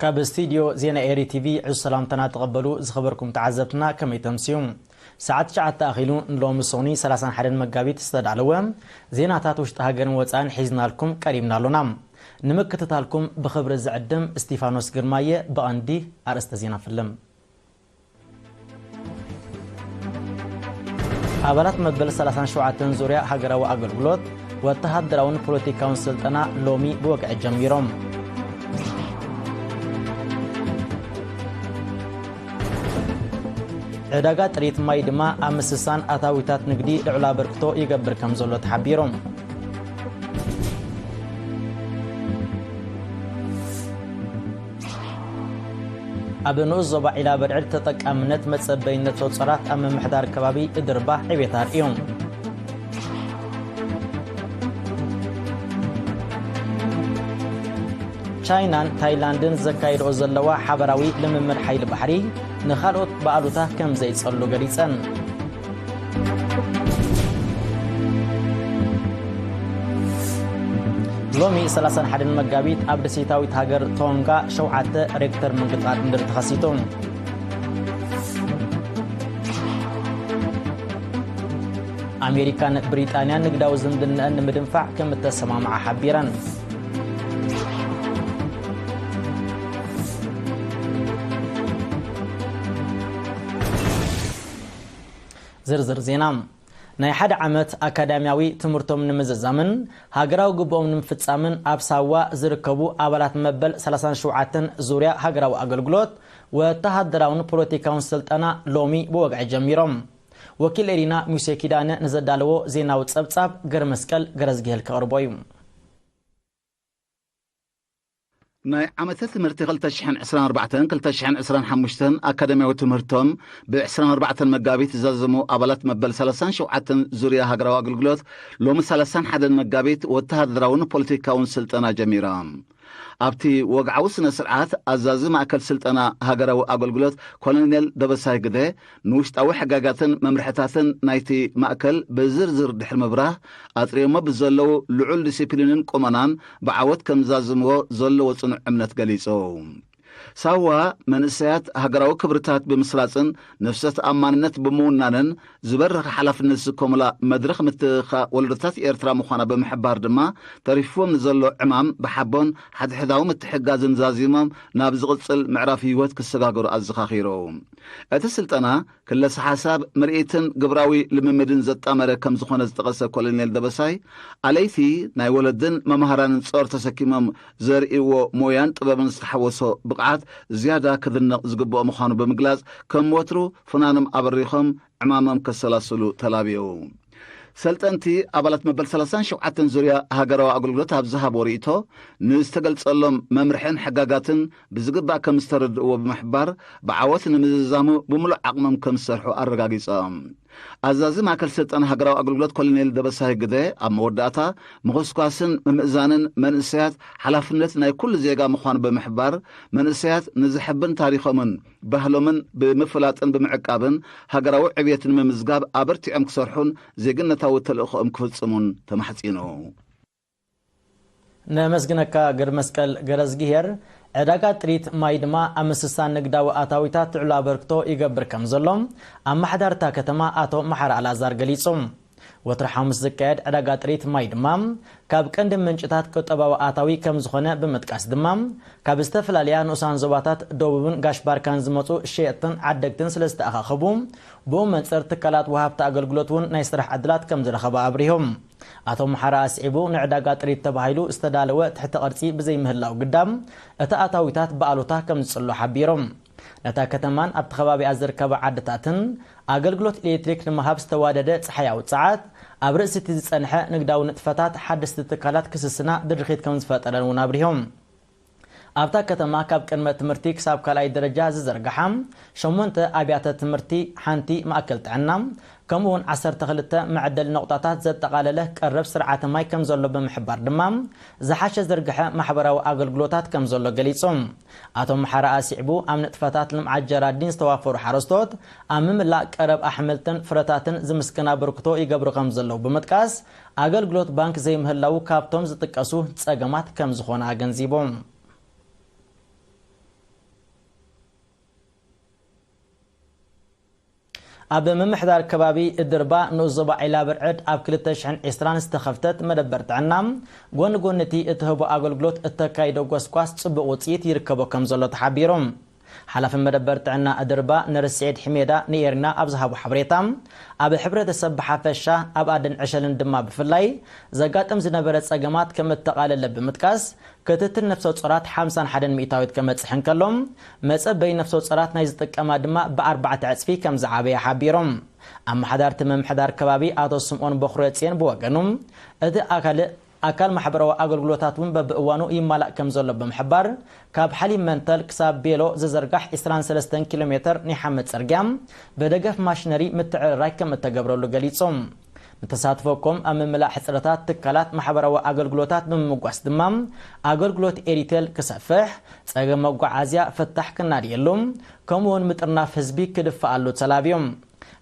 ካብ ስቱድዮ ዜና ኤሪ ቲቪ ዕዙዝ ሰላምታና ተቐበሉ። ዝኸበርኩም ተዓዘብትና፣ ከመይ ተምስዩ? ሰዓት ትሽዓተ ኣኺሉ፣ ንሎሚ ሶኒ ሰላሳን ሓደን መጋቢት ዝተዳለወ ዜናታት ውሽጢ ሃገርን ወጻእን ሒዝናልኩም ቀሪብና ኣሎና። ንምክትታልኩም ብኽብሪ ዝዕድም እስቲፋኖስ ግርማየ። ብቐንዲ ኣርእስተ ዜና ፍልም። ኣባላት መበል ሰላሳን ሸውዓተን ዙርያ ሃገራዊ ኣገልግሎት ወተሃደራውን ፖለቲካውን ስልጠና ሎሚ ብወግዒ ጀሚሮም። ዕዳጋ ጥሪት ማይ ድማ ኣብ ምስሳን ኣታዊታት ንግዲ ልዑል ኣበርክቶ ይገብር ከም ዘሎ ተሓቢሩ። ኣብ ንኡስ ዞባ ዒላ በርዕድ ተጠቃምነት መጸበይነት ጾጸራት ኣብ ምምሕዳር ከባቢ እድርባ ዕቤት ኣርእዩ። ቻይናን ታይላንድን ዘካይድኦ ዘለዋ ሓበራዊ ልምምድ ሓይሊ ባሕሪ ንኻልኦት ብኣሉታ ከም ዘይጸሉ ገሊጸን። ሎሚ ሰላሳን ሓደን መጋቢት ኣብ ደሴታዊት ሃገር ቶንጋ ሸውዓተ ሬክተር ምንቅጥቃጥ ምድሪ ተኸሲቱ። ኣሜሪካን ብሪጣንያን ንግዳዊ ዝምድናኣን ንምድንፋዕ ከም እተሰማምዓ ሓቢረን። ዝርዝር ዜና። ናይ ሓደ ዓመት ኣካዳሚያዊ ትምህርቶም ንምዝዛምን ሃገራዊ ግብኦም ንምፍጻምን ኣብ ሳዋ ዝርከቡ ኣባላት መበል ሰላሳን ሸውዓተን ዙርያ ሃገራዊ ኣገልግሎት ወተሃደራውን ፖለቲካውን ስልጠና ሎሚ ብወግዒ ጀሚሮም። ወኪል ኤሪና ሙሴ ኪዳነ ንዘዳለዎ ዜናዊ ጸብጻብ ገረመስቀል ገረዝግሄል ከቕርቦ እዩ። ናይ ዓመተ ትምህርቲ ክልተ ሽሕን ዕስራን ኣርባዕተን ክልተ ሽሕን ዕስራን ሓሙሽተን ኣካዳሚያዊ ትምህርቶም ብ ዕስራን ኣርባዕተን መጋቢት ዝዛዘሙ ኣባላት መበል ሰላሳን ሸውዓተን ዙርያ ሃገራዊ ኣገልግሎት ሎሚ ሰላሳን ሓደን መጋቢት ወተሃደራውን ፖለቲካውን ስልጠና ጀሚሮም። ኣብቲ ወግዓዊ ስነ ስርዓት ኣዛዚ ማእከል ስልጠና ሃገራዊ ኣገልግሎት ኮሎኔል ደበሳይ ግደ ንውሽጣዊ ሕጋጋትን መምርሕታትን ናይቲ ማእከል ብዝርዝር ድሕሪ ምብራህ፣ ኣጥርዮሞ ብዘለዉ ልዑል ዲሲፕሊንን ቁመናን ብዓወት ከም ዝዛዝምዎ ዘለዎ ጽኑዕ እምነት ገሊጹ። ሳዋ መንእሰያት ሃገራዊ ክብርታት ብምስራጽን ነፍሰ ተኣማንነት ብምውናንን ዝበረኸ ሓላፍነት ዝስከሙላ መድረኽ ምትእኽኻብ ወለዶታት ኤርትራ ምዃና ብምሕባር ድማ፣ ተሪፍዎም ንዘሎ ዕማም ብሓቦን ሓድሕዳዊ ምትሕግጋዝን ዛዚሞም ናብ ዝቕጽል ምዕራፍ ህይወት ክሰጋገሩ ኣዘኻኺሩ። እቲ ስልጠና ክለሳ ሓሳብ፣ ምርኢትን ግብራዊ ልምምድን ዘጣመረ ከም ዝኾነ ዝጠቐሰ ኮሎኔል ደበሳይ፣ ኣለይቲ ናይ ወለድን መምሃራንን ጾር ተሰኪሞም ዘርእይዎ ሞያን ጥበብን ዝተሓወሶ ብቕዓት ዝያዳ ክድነቕ ዝግብኦ ምዃኑ ብምግላጽ፣ ከም ወትሩ ፍናኖም ኣበሪኾም ዕማሞም ከሰላስሉ ተላብዩ። ሰልጠንቲ ኣባላት መበል ሰላሳን ሸውዓተን ዙርያ ሃገራዊ ኣገልግሎት ኣብ ዝሃቦ ርእይቶ፣ ንዝተገልጸሎም መምርሕን ሕጋጋትን ብዝግባእ ከም ዝተረድእዎ ብምሕባር፣ ብዓወት ንምዝዛሙ ብምሉእ ዓቕሞም ከም ዝሰርሑ ኣረጋጊጾም። ኣዛዚ ማእከል ስልጠና ሃገራዊ ኣገልግሎት ኮሎኔል ደበሳይ ግደ ኣብ መወዳእታ፣ ምኹስኳስን ምምእዛንን መንእሰያት ሓላፍነት ናይ ኩሉ ዜጋ ምዃኑ ብምሕባር፣ መንእሰያት ንዝሕብን ታሪኾምን ባህሎምን ብምፍላጥን ብምዕቃብን ሃገራዊ ዕብየት ንምምዝጋብ ኣበርቲዖም ክሰርሑን ዜግነታዊ ተልእኾኦም ክፍጽሙን ተማሕጺኑ። ነመስግነካ ገርመስቀል ገረዝግሄር። ዕዳጋ ጥሪት ማይ ድማ ኣብ ምስሳን ንግዳዊ ኣታዊታት ትዕሎ ኣበርክቶ ይገብር ከም ዘሎ ኣመሓዳርታ ከተማ ኣቶ መሓራ ኣልኣዛር ገሊጹ። ወትሪ ሓሙስ ዝካየድ ዕዳጋ ጥሪት ማይ ድማ ካብ ቀንዲ ምንጭታት ቁጠባዊ ኣታዊ ከም ዝኾነ ብምጥቃስ ድማ፣ ካብ ዝተፈላለያ ንኡሳን ዞባታት ደቡብን ጋሽ ባርካን ዝመጹ ሸየጥትን ዓደግትን ስለ ዝተኣኻኸቡ፣ ብኡ መንጽር ትካላት ወሃብቲ ኣገልግሎት እውን ናይ ስራሕ ዕድላት ከም ዝረኸባ ኣብሪሆም። ኣቶ መሓራ ኣስዒቡ፣ ንዕዳጋ ጥሪት ተባሂሉ ዝተዳለወ ትሕተ ቅርጺ ብዘይምህላው ግዳም፣ እቲ ኣታዊታት ብኣሉታ ከም ዝጽሎ ሓቢሮም። ነታ ከተማን ኣብቲ ከባቢኣ ዝርከባ ዓድታትን ኣገልግሎት ኤሌክትሪክ ንምሃብ ዝተዋደደ ጸሓያዊ ጸዓት፣ ኣብ ርእሲ እቲ ዝጸንሐ ንግዳዊ ንጥፈታት ሓደስቲ ትካላት ክስስና ድርኺት ከም ዝፈጠረን እውን ኣብሪሆም። ኣብታ ከተማ ካብ ቅድመ ትምህርቲ ክሳብ ካልኣይ ደረጃ ዝዘርግሓ ሸሞንተ ኣብያተ ትምህርቲ፣ ሓንቲ ማእከል ጥዕና፣ ከምኡ እውን ዓሰርተ ክልተ መዐደሊ ነቑጣታት ዘጠቓለለ ቀረብ ስርዓተ ማይ ከም ዘሎ ብምሕባር ድማ፣ ዝሓሸ ዝርግሐ ማሕበራዊ ኣገልግሎታት ከም ዘሎ ገሊጹ። ኣቶ መሓራ ኣስዒቡ፣ ኣብ ንጥፈታት ልምዓት ጀራዲን ዝተዋፈሩ ሓረስቶት፣ ኣብ ምምላእ ቀረብ ኣሕምልትን ፍረታትን ዝምስገን ኣበርክቶ ይገብሩ ከም ዘለዉ ብምጥቃስ፣ ኣገልግሎት ባንክ ዘይምህላዉ ካብቶም ዝጥቀሱ ጸገማት ከም ዝኾነ ኣገንዚቦም። ኣብ ምምሕዳር ከባቢ ድርባ ንኡስ ዞባ ዒላ ብርዕድ ኣብ ክልተ ሽሕን ዕስራን ዝተኸፍተት መደበር ጥዕና፣ ጎኒ ጎኒ እቲ እትህቦ ኣገልግሎት እተካይዶ ጎስጓስ ጽቡቕ ውጽኢት ይርከቦ ከም ዘሎ ተሓቢሩ። ሓላፊ መደበር ጥዕና ድርባ ነርስ ስዒድ ሕሜዳ ንኤሪና ኣብ ዝሃቦ ሓበሬታ፣ ኣብ ሕብረተሰብ ብሓፈሻ ኣብ ኣደን ዕሸልን ድማ ብፍላይ ዘጋጥም ዝነበረ ጸገማት ከም እተቓለለ ብምጥቃስ፣ ክትትል ነፍሰ ጾራት ሓምሳን ሓደን ሚእታዊት ከመጽሕ እንከሎ፣ መጸበይ ነፍሰ ጾራት ናይ ዝጥቀማ ድማ ብኣርባዕተ ዕጽፊ ከም ዝዓበየ ሓቢሮም። ኣመሓዳርቲ ምምሕዳር ከባቢ ኣቶ ስምኦን በኹረጽዮን ብወገኑ፣ እቲ ኣካል ኣካል ማሕበራዊ ኣገልግሎታት እውን በብእዋኑ ይማላእ ከም ዘሎ ብምሕባር፣ ካብ ሓሊብ መንተል ክሳብ ቤሎ ዝዝርጋሕ ዕስራን ሰለስተን ኪሎ ሜተር ናይ ሓመድ ጽርግያ ብደገፍ ማሽነሪ ምትዕርራይ ከም እተገብረሉ ገሊጹ። ንተሳትፎ ኮም ኣብ ምምላእ ሕጽረታት ትካላት ማሕበራዊ ኣገልግሎታት ብምምጓስ ድማ፣ ኣገልግሎት ኤሪቴል ክሰፍሕ፣ ጸገም መጓዓዝያ ፍታሕ ክናድየሉ፣ ከምኡውን ምጥርናፍ ህዝቢ ክድፍኣሉ ተላብዮም።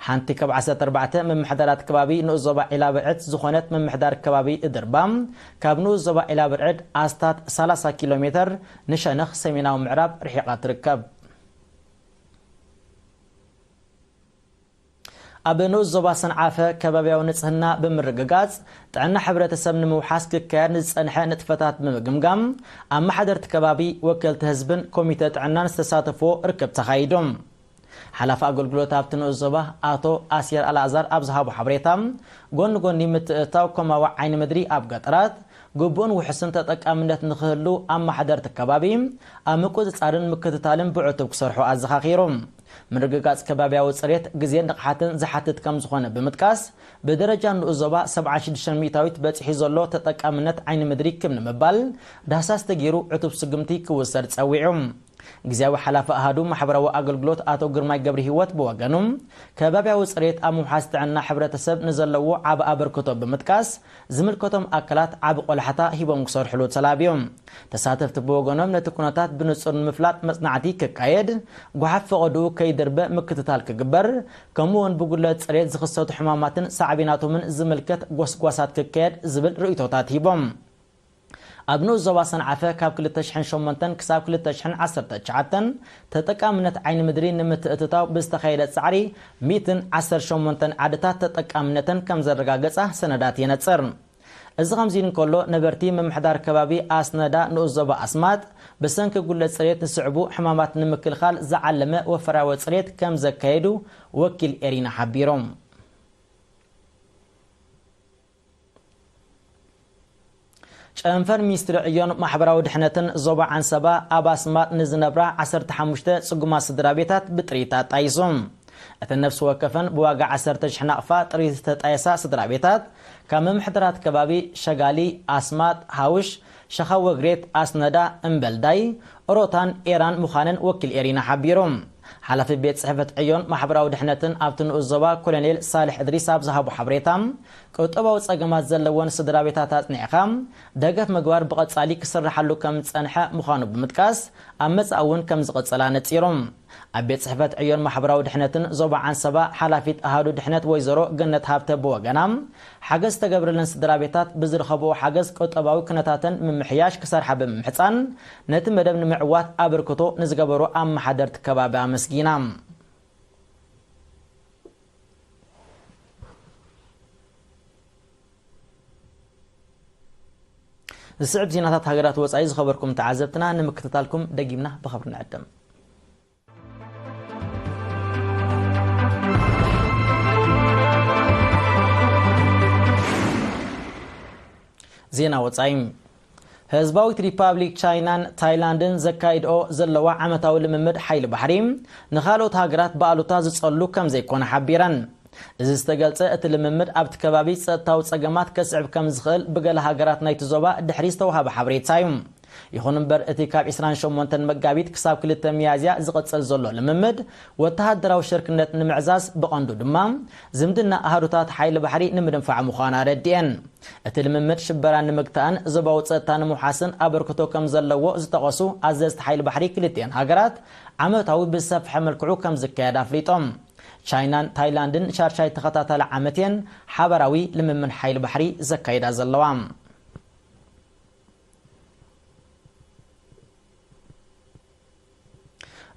ሓንቲ ካብ ዓሰርተ ኣርባዕተ ምምሕዳራት ከባቢ ንኡስ ዞባ ዒላ ብርዕድ ዝኾነት ምምሕዳር ከባቢ ድርባ፣ ካብ ንኡስ ዞባ ዒላ ብርዕድ ኣስታት ሰላሳ ኪሎ ሜተር ንሸነኽ ሰሜናዊ ምዕራብ ርሒቓ ትርከብ። ኣብ ንኡስ ዞባ ሰንዓፈ ከባብያዊ ንጽህና ብምርግጋጽ፣ ጥዕና ሕብረተሰብ ንምውሓስ ክካየድ ንዝጸንሐ ንጥፈታት ብምግምጋም፣ ኣመሓደርቲ ከባቢ፣ ወከልቲ ህዝብን ኮሚተ ጥዕናን ዝተሳተፍዎ ርክብ ተኻይዱ። ሓላፊ ኣገልግሎት ኣብቲ ንኡስ ዞባ ኣቶ ኣስየር ኣልኣዛር ኣብ ዝሃቦ ሓበሬታ፣ ጎኒ ጎኒ ምትእትታው ኮማዊ ዓይኒ ምድሪ ኣብ ገጠራት፣ ግቡእን ውሑስን ተጠቃምነት ንኽህሉ ኣመሓደርቲ ከባቢ ኣብ ምቁጽጻርን ምክትታልን ብዕቱብ ክሰርሑ ኣዘኻኺሩ። ምርግጋጽ ከባብያዊ ጽሬት ግዜን ንቕሓትን ዝሓትት ከም ዝኾነ ብምጥቃስ፣ ብደረጃ ንኡስ ዞባ ሰብዓ ሽዱሽተ ሚእታዊት በጺሑ ዘሎ ተጠቃምነት ዓይኒ ምድሪ ክብ ንምባል ዳህሳስ ተገይሩ ዕቱብ ስጉምቲ ክውሰድ ጸዊዑ። ግዜያዊ ሓላፊ ኣሃዱ ማሕበራዊ ኣገልግሎት ኣቶ ግርማይ ገብረሂወት ብወገኑ፣ ከባብያዊ ጽሬት ኣብ ምውሓስ ጥዕና ሕብረተሰብ ንዘለዎ ዓቢ ኣበርክቶ ብምጥቃስ፣ ዝምልከቶም ኣካላት ዓቢ ቆላሕታ ሂቦም ክሰርሕሉ ተላብዮም። ተሳተፍቲ ብወገኖም ነቲ ኩነታት ብንጹር ንምፍላጥ መጽናዕቲ ክካየድ፣ ጓሓፍ ፈቐድኡ ከይድርበ ምክትታል ክግበር፣ ከምኡ እውን ብጉድለት ጽሬት ዝኽሰቱ ሕማማትን ሳዕቤናቶምን ዝምልከት ጎስጓሳት ክካየድ ዝብል ርእይቶታት ሂቦም። ኣብ ንኡስ ዞባ ሰንዓፈ ካብ ክልተ ሽሕን ሸሞንተን ክሳብ ክልተ ሽሕን ዓሰርተ ትሽዓተን ተጠቃምነት ዓይኒ ምድሪ ንምትእትታው ብዝተኻየደ ጻዕሪ ሚእትን ዓሰርተ ሸሞንተን ዓድታት ተጠቃምነተን ከም ዘረጋገጻ ሰነዳት የነጽር። እዚ ከምዚ ኢሉ እንከሎ፣ ነበርቲ ምምሕዳር ከባቢ ኣስነዳ ንኡስ ዞባ ኣስማጥ ብሰንኪ ጉድለት ጽሬት ንስዕቡ ሕማማት ንምክልኻል ዝዓለመ ወፈራዊ ጽሬት ከም ዘካየዱ ወኪል ኤሪና ሓቢሮም። ጨንፈር ሚኒስትሪ ዕዮን ማሕበራዊ ድሕነትን ዞባ ዓንሰባ ኣብ ኣስማጥ ንዝነብራ ዓሰርተ ሓሙሽተ ጽጉማት ስድራ ቤታት ብጥሪት ኣጣይሱ። እተን ነፍሲ ወከፈን ብዋጋ ዓሰርተ ሽሕ ናቕፋ ጥሪት ዝተጣየሳ ስድራ ቤታት ካብ ምምሕዳራት ከባቢ ሸጋሊ፣ ኣስማጥ፣ ሃውሽ፣ ሸኻ ወግሬት፣ ኣስነዳ፣ እምበልዳይ፣ ኦሮታን ኤራን ምዃነን ወኪል ኤሪና ሓቢሩ። ሓላፊ ቤት ጽሕፈት ዕዮን ማሕበራዊ ድሕነትን ኣብቲ ንኡስ ዞባ ኮሎኔል ሳልሕ እድሪስ ኣብ ዝሃቦ ሓበሬታ፣ ቁጠባዊ ጸገማት ዘለወን ስድራ ቤታት ኣጽኒዕኻ ደገፍ ምግባር ብቐጻሊ ክስርሓሉ ከም ዝጸንሐ ምዃኑ ብምጥቃስ፣ ኣብ መጻኢ እውን ከም ዝቕጽል ኣነጺሩ። ኣብ ቤት ጽሕፈት ዕዮን ማሕበራዊ ድሕነትን ዞባ ዓንሰባ ሓላፊት ኣሃዱ ድሕነት ወይዘሮ ገነት ሃብተ ብወገና፣ ሓገዝ ዝተገብረለን ስድራ ቤታት ብዝረኸብኦ ሓገዝ ቁጠባዊ ኩነታተን ምምሕያሽ ክሰርሓ ብምምሕጻን፣ ነቲ መደብ ንምዕዋት ኣበርክቶ ንዝገበሩ ኣመሓደርቲ ከባቢ ኣመስጊና። ዝስዕብ ዜናታት ሃገራት ወጻኢ ዝኸበርኩም ተዓዘብትና ንምክትታልኩም ደጊምና ብኽብሪ ንዕድም። ዜና ወጻኢ። ህዝባዊት ሪፓብሊክ ቻይናን ታይላንድን ዘካይድኦ ዘለዋ ዓመታዊ ልምምድ ሓይሊ ባሕሪ፣ ንኻልኦት ሃገራት ብኣሉታ ዝጸሉ ከም ዘይኮነ ሓቢረን። እዚ ዝተገልጸ፣ እቲ ልምምድ ኣብቲ ከባቢ ጸጥታዊ ጸገማት ከስዕብ ከም ዝኽእል ብገለ ሃገራት ናይቲ ዞባ ድሕሪ ዝተዋህበ ሓበሬታ እዩ። ይኹን እምበር፣ እቲ ካብ ዕስራን ሸሞንተን መጋቢት ክሳብ ክልተ ሚያዝያ ዝቕጽል ዘሎ ልምምድ፣ ወተሃደራዊ ሽርክነት ንምዕዛዝ፣ ብቐንዱ ድማ ዝምድና ኣሃዱታት ሓይሊ ባሕሪ ንምድንፋዕ ምዃኑ ኣረዲኤን። እቲ ልምምድ ሽበራ ንምግታእን ዞባዊ ጸጥታ ንምውሓስን ኣበርክቶ ከም ዘለዎ ዝጠቐሱ ኣዘዝቲ ሓይሊ ባሕሪ ክልቲኤን ሃገራት፣ ዓመታዊ ብዝሰፍሐ መልክዑ ከም ዝካየድ ኣፍሊጦም። ቻይናን ታይላንድን ሻድሻይ ተኸታታሊ ዓመት እየን ሓበራዊ ልምምድ ሓይሊ ባሕሪ ዘካይዳ ዘለዋ።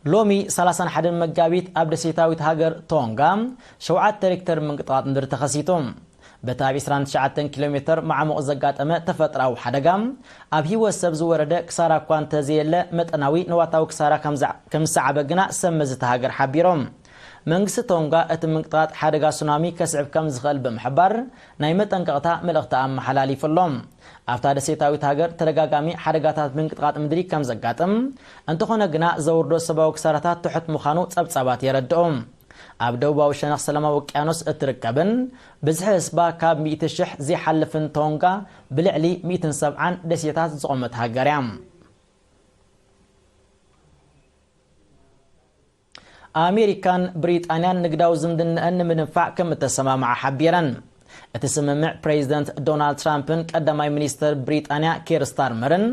ሎሚ ሰላሳን ሓደን መጋቢት ኣብ ደሴታዊት ሃገር ቶንጋ ሸውዓተ ሬክተር ምንቅጥቓጥ ምድሪ ተኸሲቱ። በቲ ኣብ ዕስራን ትሽዓተን ኪሎ ሜተር ማዕሙቕ ዘጋጠመ ተፈጥራዊ ሓደጋ፣ ኣብ ህይወት ሰብ ዝወረደ ክሳራ እኳ እንተዘየለ፣ መጠናዊ ንዋታዊ ክሳራ ከም ዝዓ-፣ ከም ዝሰዓበ ግና ሰብ መዚ እታ ሃገር ሓቢሮም። መንግስቲ ቶንጋ እቲ ምንቅጥቓጥ ሓደጋ ሱናሚ ከስዕብ ከም ዝኽእል ብምሕባር፣ ናይ መጠንቀቕታ መልእኽቲ ኣመሓላሊፉ ኣሎ። ኣብታ ደሴታዊት ሃገር ተደጋጋሚ ሓደጋታት ምንቅጥቓጥ ምድሪ ከም ዘጋጥም፣ እንተኾነ ግና ዘውርዶ ሰብኣዊ ክሳራታት ትሑት ምዃኑ ጸብጻባት የረድኡ። ኣብ ደቡባዊ ሸነኽ ሰላማዊ ውቅያኖስ እትርከብን ብዝሒ ህዝባ ካብ ሚእቲ ሽሕ ዘይሓልፍን ቶንጋ፣ ብልዕሊ ሚእትን ሰብዓን ደሴታት ዝቖመት ሃገር እያ። ኣሜሪካን ብሪጣንያን ንግዳዊ ዝምድናኣን ንምንፋዕ ከም እተሰማምዓ ሓቢረን። እቲ ስምምዕ ፕሬዚደንት ዶናልድ ትራምፕን ቀዳማይ ሚኒስተር ብሪጣንያ ኬር ስታርመርን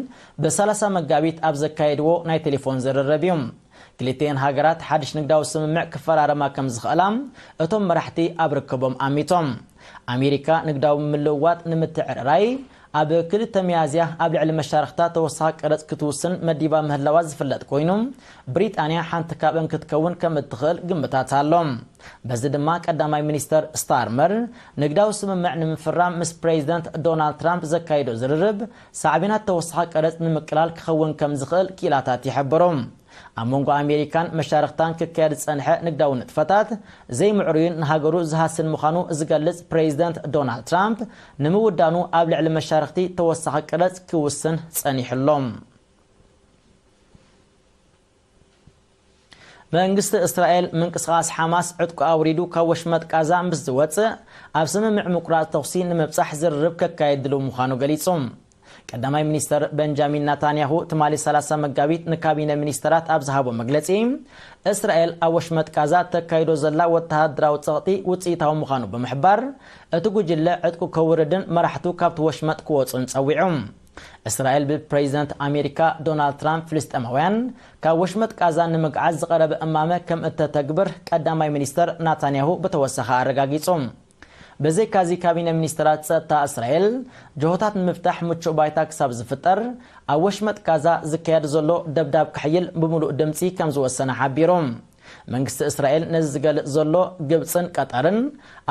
ብሰላሳ መጋቢት ኣብ ዘካየድዎ ናይ ቴሌፎን ዝርርብ እዩ። ክልቲኤን ሃገራት ሓድሽ ንግዳዊ ስምምዕ ክፈራረማ ከም ዝኽእላ እቶም መራሕቲ ኣብ ርክቦም ኣሚቶም። ኣሜሪካ ንግዳዊ ምልውዋጥ ንምትዕርራይ ኣብ ክልተ ሚያዝያ ኣብ ልዕሊ መሻርኽታ ተወሳኺ ቀረጽ ክትውስን መዲባ ምህላዋ ዝፍለጥ ኮይኑ፣ ብሪጣንያ ሓንቲ ካብአን ክትከውን ከም እትኽእል ግምታት ኣሎ። በዚ ድማ ቀዳማይ ሚኒስተር ስታርመር ንግዳዊ ስምምዕ ንምፍራም ምስ ፕሬዚደንት ዶናልድ ትራምፕ ዘካየዶ ዝርርብ ሳዕቤናት ተወሳኺ ቀረጽ ንምቅላል ክኸውን ከም ዝኽእል ክኢላታት ይሕብሩ። ኣብ መንጎ ኣሜሪካን መሻርኽታን ክካየድ ዝጸንሐ ንግዳዊ ንጥፈታት ዘይምዕሩይን ንሃገሩ ዝሃስን ምዃኑ ዝገልጽ ፕሬዚደንት ዶናልድ ትራምፕ፣ ንምውዳኑ ኣብ ልዕሊ መሻርኽቲ ተወሳኺ ቀረጽ ክውስን ጸኒሑ ኣሎ። መንግስቲ እስራኤል ምንቅስቓስ ሓማስ ዕጥቁ ኣውሪዱ ካብ ወሽመጥ ቃዛ ምስ ዝወጽእ፣ ኣብ ስምምዕ ምቁራጽ ተኹሲ ንምብጻሕ ዝርርብ ከካየድ ድሉው ምዃኑ ገሊጹ። ቀዳማይ ሚኒስተር በንጃሚን ናታንያሁ ትማሊ ሰላሳ መጋቢት ንካቢነ ሚኒስተራት ኣብ ዝሃቦ መግለጺ፣ እስራኤል ኣብ ወሽመጥ ቃዛ ተካይዶ ዘላ ወተሃደራዊ ጸቕጢ ውጽኢታዊ ምዃኑ ብምሕባር፣ እቲ ጉጅለ ዕጥቁ ከውርድን መራሕቱ ካብቲ ወሽመጥ ክወጹን ጸዊዑ። እስራኤል ብፕሬዚደንት ኣሜሪካ ዶናልድ ትራምፕ ፍልስጤማውያን ካብ ወሽመጥ ቃዛ ንምግዓዝ ዝቐረበ እማመ ከም እተተግብር ቀዳማይ ሚኒስተር ናታንያሁ ብተወሳኺ ኣረጋጊጹ። ብዘይካዚ ካቢነ ሚኒስተራት ጸጥታ እስራኤል ጅሆታት ንምፍታሕ ምቹእ ባይታ ክሳብ ዝፍጠር ኣብ ወሽመጥ ቃዛ ዝካየድ ዘሎ ደብዳብ ክሕይል ብምሉእ ድምጺ ከም ዝወሰነ ሓቢሩ። መንግስቲ እስራኤል ነዚ ዝገልጽ ዘሎ ግብጽን ቀጠርን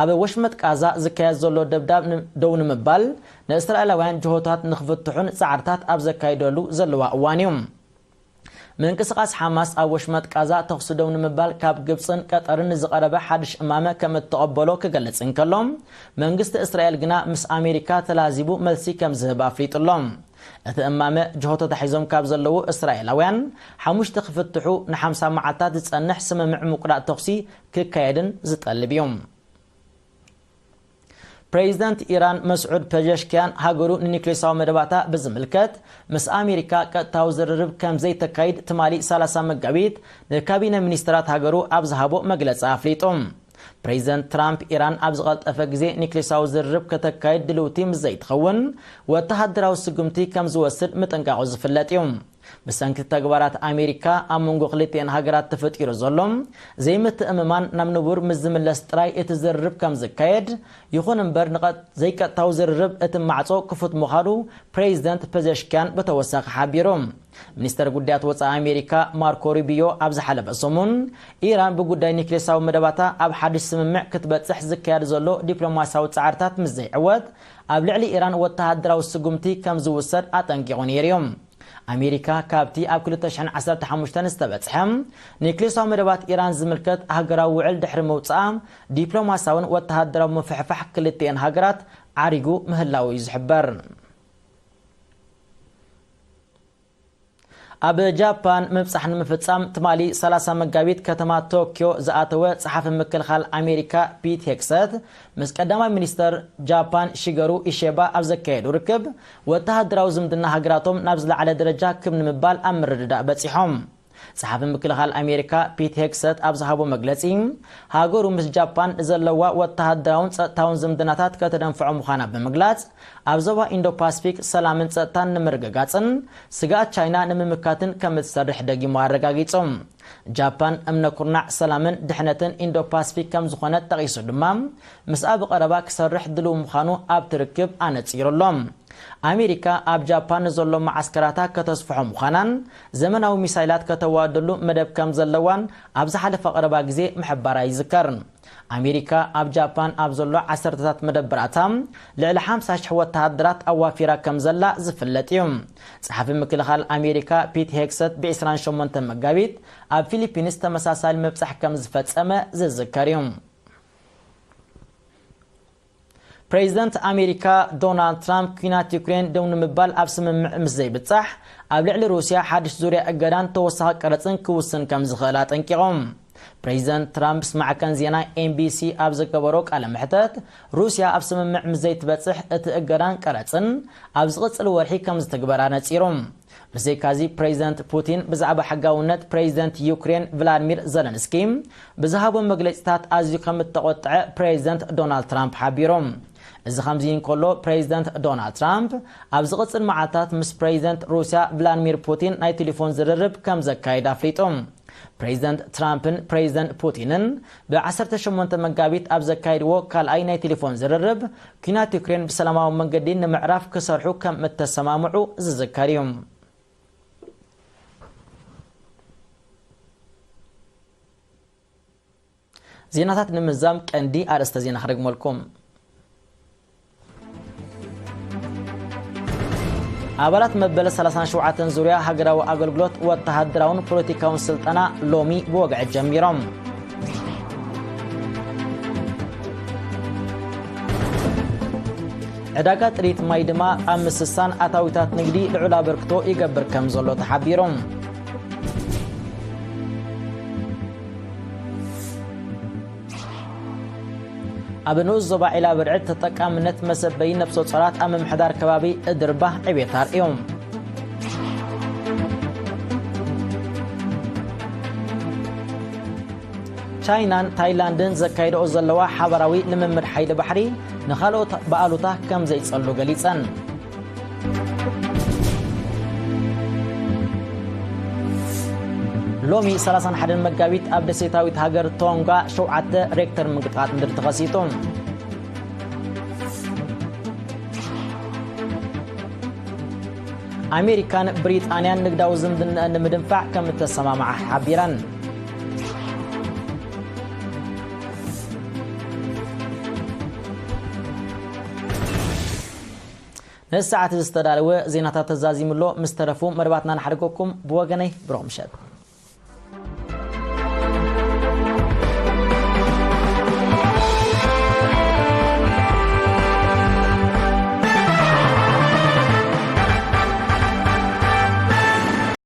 ኣብ ወሽመጥ ቃዛ ዝካየድ ዘሎ ደብዳብ ን-፣ ደው ንምባል ንእስራኤላውያን ጅሆታት ንኽፍትሑን ጻዕርታት ኣብ ዘካይደሉ ዘለዋ እዋን እዩ። ምንቅስቓስ ሓማስ ኣብ ወሽመጥ ቃዛ ተኹሲ ደው ንምባል ካብ ግብጽን ቀጠርን ንዝቐረበ ሓድሽ እማመ ከም እተቐበሎ ክገልጽ እንከሎ፣ መንግስቲ እስራኤል ግና ምስ ኣሜሪካ ተላዚቡ መልሲ ከም ዝህብ ኣፍሊጡ ኣሎ። እቲ እማመ ጅሆ ተታሒዞም ካብ ዘለዉ እስራኤላውያን ሓሙሽተ ክፍትሑ ንሓምሳ መዓልታት ዝጸንሕ ስምምዕ ምቁራጽ ተኹሲ ክካየድን ዝጠልብ እዩ። ፕሬዚደንት ኢራን መስዑድ ፐጀሽኪያን ሃገሩ ንኒክሌሳዊ መደባታ ብዝምልከት ምስ ኣሜሪካ ቀጥታዊ ዝርርብ ከም ዘይተካይድ ትማሊ ሰላሳ መጋቢት ንካቢነ ሚኒስተራት ሃገሩ ኣብ ዝሃቦ መግለጺ ኣፍሊጡ። ፕሬዚደንት ትራምፕ ኢራን ኣብ ዝቐልጠፈ ግዜ ኒክሌሳዊ ዝርርብ ከተካይድ ድልውቲ ምስ ዘይትኸውን ወተሃደራዊ ስጉምቲ ከም ዝወስድ ምጥንቃቑ ዝፍለጥ እዩ። ብሰንኪ ተግባራት ኣሜሪካ ኣብ መንጎ ክልቲኤን ሃገራት ተፈጢሩ ዘሎ ዘይምትእምማን ናብ ንቡር ምስ ዝምለስ ጥራይ እቲ ዝርርብ ከም ዝካየድ፣ ይኹን እምበር ንቐጥ-፣ ዘይቀጥታዊ ዝርርብ እቲ ማዕጾ ክፉት ምዃኑ ፕሬዚደንት ፐዘሽኪያን ብተወሳኺ ሓቢሩ። ሚኒስተር ጉዳያት ወጻኢ ኣሜሪካ ማርኮ ሩቢዮ ኣብ ዝሓለፈ ሰሙን፣ ኢራን ብጉዳይ ኒክሌሳዊ መደባታ ኣብ ሓድሽ ስምምዕ ክትበጽሕ ዝካየድ ዘሎ ዲፕሎማስያዊ ጻዕርታት ምስ ዘይዕወት፣ ኣብ ልዕሊ ኢራን ወተሃደራዊ ስጉምቲ ከም ዝውሰድ ኣጠንቂቑ ነይሩ እዩ። ኣሜሪካ ካብቲ ኣብ ክልተ ሽሕን ዓሰርተ ሓሙሽተን ዝተበጽሐ ኒክሌሳዊ መደባት ኢራን ዝምልከት ሃገራዊ ውዕል ድሕሪ ምውጽኣ፣ ዲፕሎማስያውን ወተሃደራዊ ምፍሕፋሕ ክልቲኤን ሃገራት ዓሪጉ ምህላዉ እዩ ዝሕበር። ኣብ ጃፓን ምብጻሕ ንምፍጻም ትማሊ ሰላሳ መጋቢት ከተማ ቶክዮ ዝኣተወ ጸሓፊ ምክልኻል ኣሜሪካ ፒት ሄግሰት ምስ ቀዳማይ ሚኒስተር ጃፓን ሺገሩ ኢሼባ ኣብ ዘካየዱ ርክብ፣ ወተሃደራዊ ዝምድና ሃገራቶም ናብ ዝለዓለ ደረጃ ክብ ንምባል ኣብ ምርድዳእ በጺሖም። ጸሓፊ ምክልኻል ኣሜሪካ ፒት ሄግሰት ኣብ ዝሃቦ መግለጺ፣ ሃገሩ ምስ ጃፓን ዘለዋ ወተሃደራውን ጸጥታውን ዝምድናታት ከተደንፍዖ ምዃና ብምግላጽ፣ ኣብ ዞባ ኢንዶ ፓስፊክ ሰላምን ጸጥታን ንምርግጋጽን ስግኣት ቻይና ንምምካትን ከም እትሰርሕ ደጊሙ ኣረጋጊጹ። ጃፓን እምነ ኩርናዕ ሰላምን ድሕነትን ኢንዶ ፓስፊክ ከም ዝኾነት ጠቒሱ ድማ፣ ምስኣ ብቐረባ ክሰርሕ ድሉው ምዃኑ ኣብቲ ርክብ ኣነጺሩ ኣሎ። ኣሜሪካ ኣብ ጃፓን ንዘሎ መዓስከራታ ከተስፍሖ ምዃናን ዘመናዊ ሚሳይላት ከተዋደሉ መደብ ከም ዘለዋን ኣብ ዝሓለፈ ቀረባ ግዜ ምሕባራ ይዝከር። ኣሜሪካ ኣብ ጃፓን ኣብ ዘሎ ዓሰርተታት መደበራታ ልዕሊ ሓምሳ ሽሕ ወተሃደራት ኣዋፊራ ከም ዘላ ዝፍለጥ እዩ። ጸሓፊ ምክልኻል ኣሜሪካ ፒት ሄግሰት ብ28 መጋቢት ኣብ ፊሊፒንስ ተመሳሳሊ ምብጻሕ ከም ዝፈጸመ ዝዝከር እዩ። ፕሬዚደንት ኣሜሪካ ዶናልድ ትራምፕ ኲናት ዩክሬን ደው ንምባል ኣብ ስምምዕ ምስ ዘይብጻሕ ኣብ ልዕሊ ሩስያ ሓድሽ ዙርያ እገዳን ተወሳኺ ቀረጽን ክውስን ከም ዝኽእል ኣጠንቂቖም። ፕሬዚደንት ትራምፕ ምስ ማዕከን ዜና ኤንቢሲ ኣብ ዝገበሮ ቃለ መሕተት፣ ሩስያ ኣብ ስምምዕ ምስ ዘይትበጽሕ እቲ እገዳን ቀረጽን ኣብ ዝቕጽል ወርሒ ከም ዝትግበር ኣነጺሩ። ብዘይካዚ ፕሬዚደንት ፑቲን ብዛዕባ ሕጋውነት ፕሬዚደንት ዩክሬን ቭላድሚር ዘለንስኪ ብዝሃቦ መግለጺታት ኣዝዩ ከም እተቖጥዐ ፕሬዚደንት ዶናልድ ትራምፕ ሓቢሩ። እዚ ከምዚ እንከሎ ፕሬዚደንት ዶናልድ ትራምፕ ኣብ ዝቕጽል መዓልታት ምስ ፕሬዚደንት ሩስያ ቭላድሚር ፑቲን ናይ ቴሌፎን ዝርርብ ከም ዘካይድ ኣፍሊጡ። ፕሬዚደንት ትራምፕን ፕሬዚደንት ፑቲንን ብ18 መጋቢት ኣብ ዘካየድዎ ካልኣይ ናይ ቴሌፎን ዝርርብ ኲናት ዩክሬን ብሰላማዊ መንገዲ ንምዕራፍ ክሰርሑ ከም እተሰማምዑ ዝዝከር እዩ። ዜናታት ንምዛም ቀንዲ ኣርእስተ ዜና ክደግመልኩም። ኣባላት መበለ 37 ዙርያ ሃገራዊ ኣገልግሎት ወተሃደራውን ፖለቲካውን ስልጠና ሎሚ ብወግዒ ጀሚሮም። ዕዳጋ ጥሪት ማይ ድማ ኣብ ምስሳን ኣታዊታት ንግዲ ልዑል ኣበርክቶ ይገብር ከም ዘሎ ተሓቢሩ። ኣብ ንኡስ ዞባ ዒላ ብርዕድ ተጠቃምነት መሰበዪ ነፍሰ ጾራት ኣብ ምምሕዳር ከባቢ እድርባ ዕቤት ኣርእዮም። ቻይናን ታይላንድን ዘካይድኦ ዘለዋ ሓባራዊ ልምምድ ሓይሊ ባሕሪ ንኻልኦት ብኣሉታ ከም ዘይጸሉ ገሊጸን። ሎሚ 31 መጋቢት ኣብ ደሴታዊት ሃገር ቶንጋ ሸውዓተ ሬክተር ምንቅጥቃጥ ምድሪ ተኸሲቱ። ኣሜሪካን ብሪጣንያን ንግዳዊ ዝምድናኣን ንምድንፋዕ ከም እተሰማምዓ ሓቢረን። ነዚ ሰዓት እዚ ዝተዳለወ ዜናታት ተዛዚሙ ኣሎ። ምስ ተረፉ መደባትና ንሓድገኩም። ብወገነይ ብሩኽ ምሸት።